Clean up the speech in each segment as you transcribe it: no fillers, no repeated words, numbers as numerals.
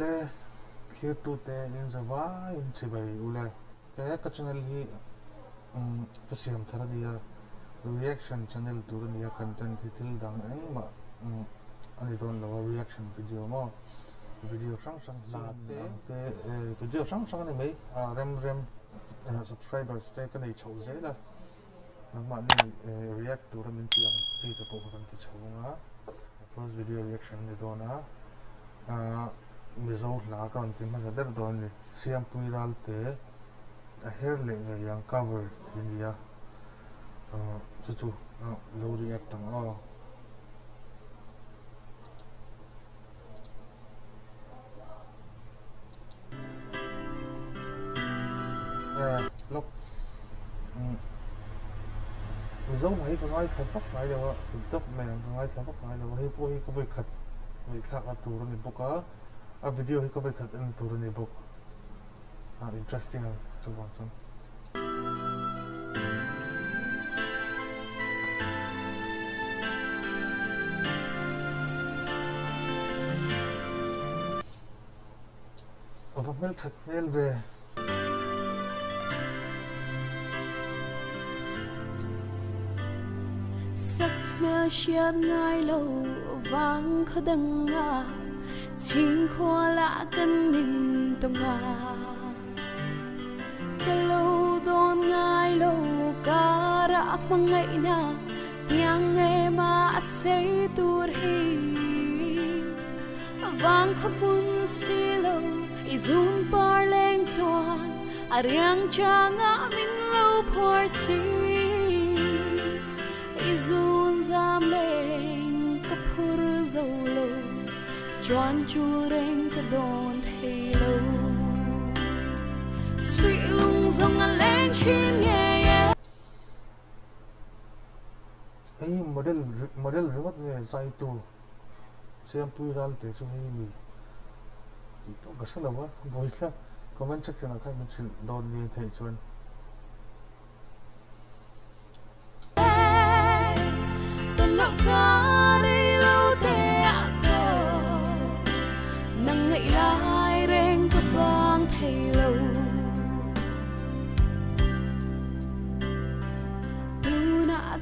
Awle thlirtute in zavai in chibai ule. He ka channel hi ka siam thar a nia, reaction channel tur a nia, content hi thil dang engmah a ni dawn lo a, reaction video maw video hrang hrang hla te te video hrang hrang a ni mai a rem rem subscribers te ka nei chhoh zel a, nangmahni react tura min tih ang chi te pawh kha kan ti chho ang a, first video reaction a ni dawn a, Mizo hla ka rawn ti hmasa ber dawn a ni. Siampui Ralte a her leh ngei ang cover tih a ni a, chu chu lo react ang aw. Lawk Mizo hla hi ka ngaithla vak ngai lo a, ti deuh mai ang ka ngaithla vak ngai lo a, hei pawh hi ka vawikhat ngaihthlak a tur a ni bawk a. A video hi ka vawikhat en tur a ni bawk a interesting ang chuvang chuan. A va hmelthat hmel ve. Sak hmel hriat ngai lo vang khaw dang a chhing khua lah kan in tawng a ka lo dawn ngai lo kar ah hmangaihna tiang em a a sei tur hi vang khaw hmun si lo i zun par leng chuan a riang changah min lo phuar si i zun zam leng ka phur zo lo chuan chul reng ka dawn thei lo suih lung zawng a leng thin ngei e. Hei model model ringawt nge zaitu Siampui Ralte chu hei mi tih pawh ka hre lo a, vawithla comment section ah khan min hrilh dawn nia theih chuan.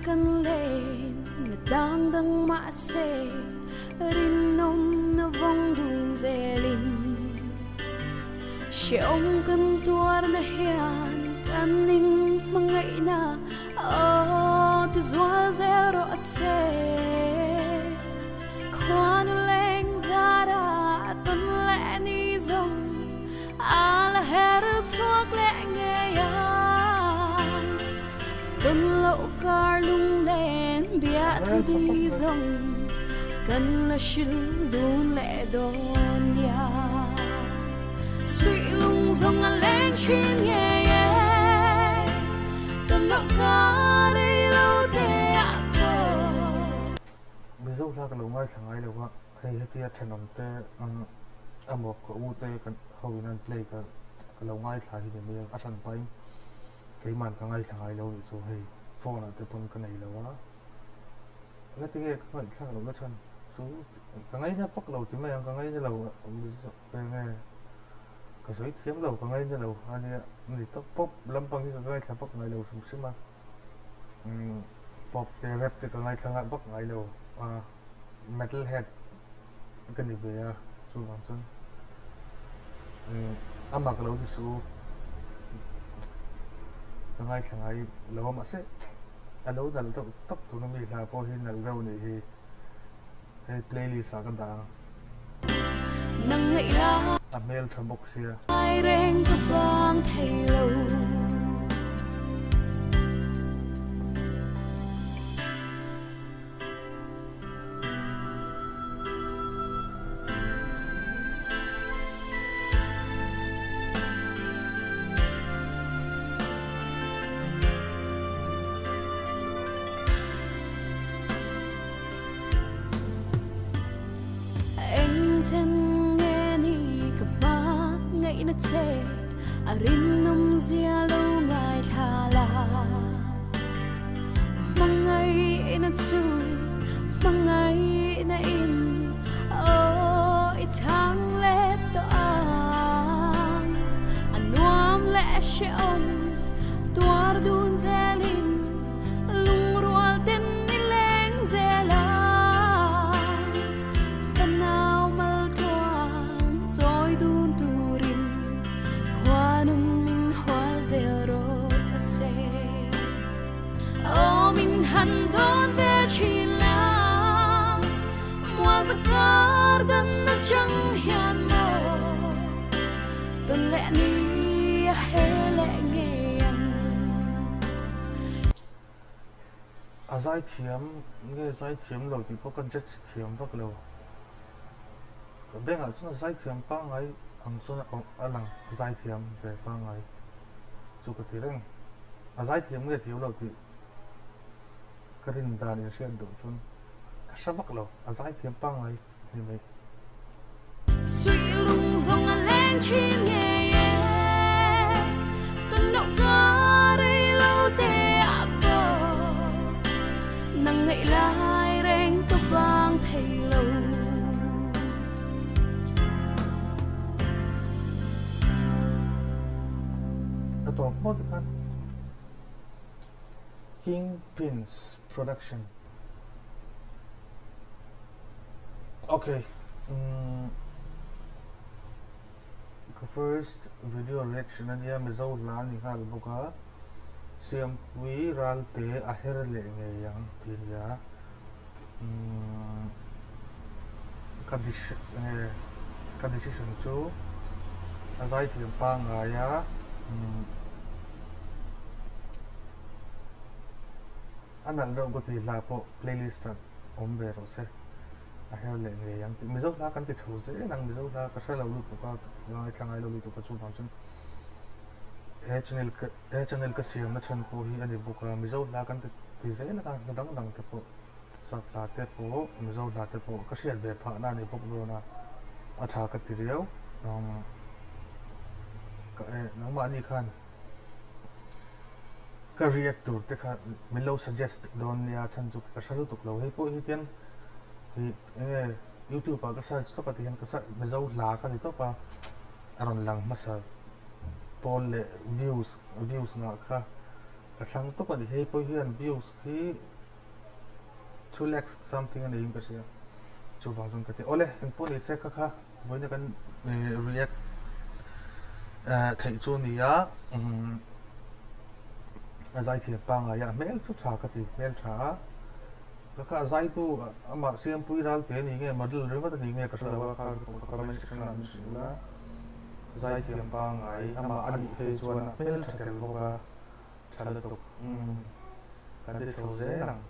Kan len na tlang dang mahse rinawm na vawng dun zelin Hrehawm kan tuar na hian kan in hmangaihna aw ti zual zel rawh se Khuanu leng zara tawn leh ni zawng a la her chhuak leh ngei ang Tawn loh kar lunglen bia thu di zawng kan la hril dun leh dawn nia Suih lung zawng a leng thin ngei e Tawn loh kar ei lo te ah pawh. Mizo hla ka lo ngaithla ngai lo a, hei hetia thenawm te emaw ka u te kan ho in an play ka lo ngaithla hi ni mai a, a hran pahin Keiman ka ngaithla ngai lo nih chu hei phone ah te pawn ka nei lo a, engati nge ka ngaihthlak loh na chhan chu ka ngaina vak lo ti mai ang ka ngaina lo eng nge ka sawi thiam lo ka ngaina lo ania ni tawp pop lampang hi ka ngaithla vak ngai lo hrim hrim a umm pop te rap te ka ngaithla nghal vak ngai lo a metal head ka ni ve a chuvang chuan umm amah ka lo ti suh u ka ngaithla ngai lo a mahse a lo nalh deuh tawp tuna mi hla pawh hi nalh reuh anih hi hei playlist ah ka dah ang a hmeltha bawk sia. Eng chen nge ni ka hma ngaihna che a rinawm zia lo ngaithla la. Hmangaihna chu hmangaihna in aw i chhang let tawh a. hrehawm tuar dun zelin lungrual ten i leng zel a, fanau maltluan chawi dun turin khuanun min hual zel rawh a se. Aw min han dawn ve thin la, mual za kar dan atang hian maw tawn leh ni a her leh ngei ang. A zaithiam nge zaithiam lo tih pawh ka judge thiam vak lo. Ka bengah chuan a zaithiam pangngai ang chuan a lang zaithiam ve pangngai chu ka ti reng. A zaithiam nge thiam lo tih ka rin dan in hriat duh chuan ka hre vak lo, a zaithiam pangngai a ni mai. Suihlung zawng a leng thin ngei e, tawn loh ka rei lo te ah pawh nang ngaih lai reng ka vang thei lo. A tawp maw tikhan Kingpins Production Ok umm ka first video reaction ania Mizo hla a ni nghal bawk a Siampui Ralte a her leh ngei ang tih a nia umm ka ka decision chu a zaithiam pangngai a umm a nalh reuh ka ti hla pawh playlist ah awm ve rawh se a her leh ngei ang tih Mizo hla kan ti chho zel ang Mizo hla ka hre lo lutuk a ka ngaithla ngai lo lutuk a chuvang chuan he channel ka he channel ka siam na chhan pawh hi a ni bawk a Mizo hla kan ti ti zel a hla dang dang te pawh sap hla te pawh Mizo hla te pawh ka hriat ve phah na a ni bawk dawn a a tha ka ti riau umm ka eh nangmahni khan Ka react tur te kha min lo suggest dawn nia chhan chu ka hre lutuk lo hei pawh hi tian ih enge youtube ah ka search tawp a ti hian ka search mizo hla ka ti tawp a a rawn lang hmasa pawl leh views views ngah kha ka thlang tawp a ni hei pawh hian views khi two lakhs something a neiin ka hria chuvang chuan ka ti awle engpawh ni se kha kha Vawiina kan react theih chu a ni a, a zaithiam pangngai a, a hmel chu tha ka ti, hmel tha a, ka kha a zaitu amah Siampui Ralte a ni nge model ringawt a ni nge ka hre lo a, kha comment section ah min hrilh ula, zaithiam pangngai amah a nih phei chuan a hmel tha tel bawk a, tha lutuk, kan ti chho zel ang.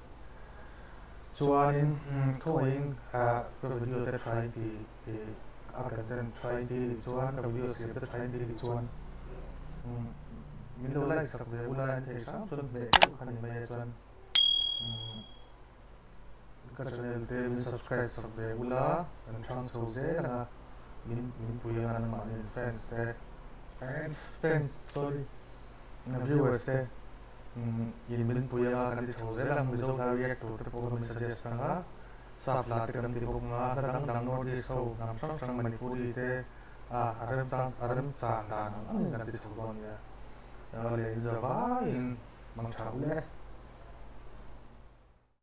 Chuanin khawiin ka video te tha in ti a content tha in ti nih chuan ka video siam te tha in ti nih chuan min lo like sak ve ula en thei hram chuan hmeh deuh kha ni mai a chuan ka channel te min subscribe sak ve ula kan thang chho zel anga min min pui anga nangmahni fans te fans fans sorry viewers te in min pui anga kan ti chho zel ang Mizo hla react tur te pawh kha min suggest ang a, sap hla te kan ti bawk ang a, hla dang dang North East ho hnam hrang hrang Manipuri te a a remchang a remchan dan ang angin kan ti chho dawn nia. Leh in zavaiin mang tha u le.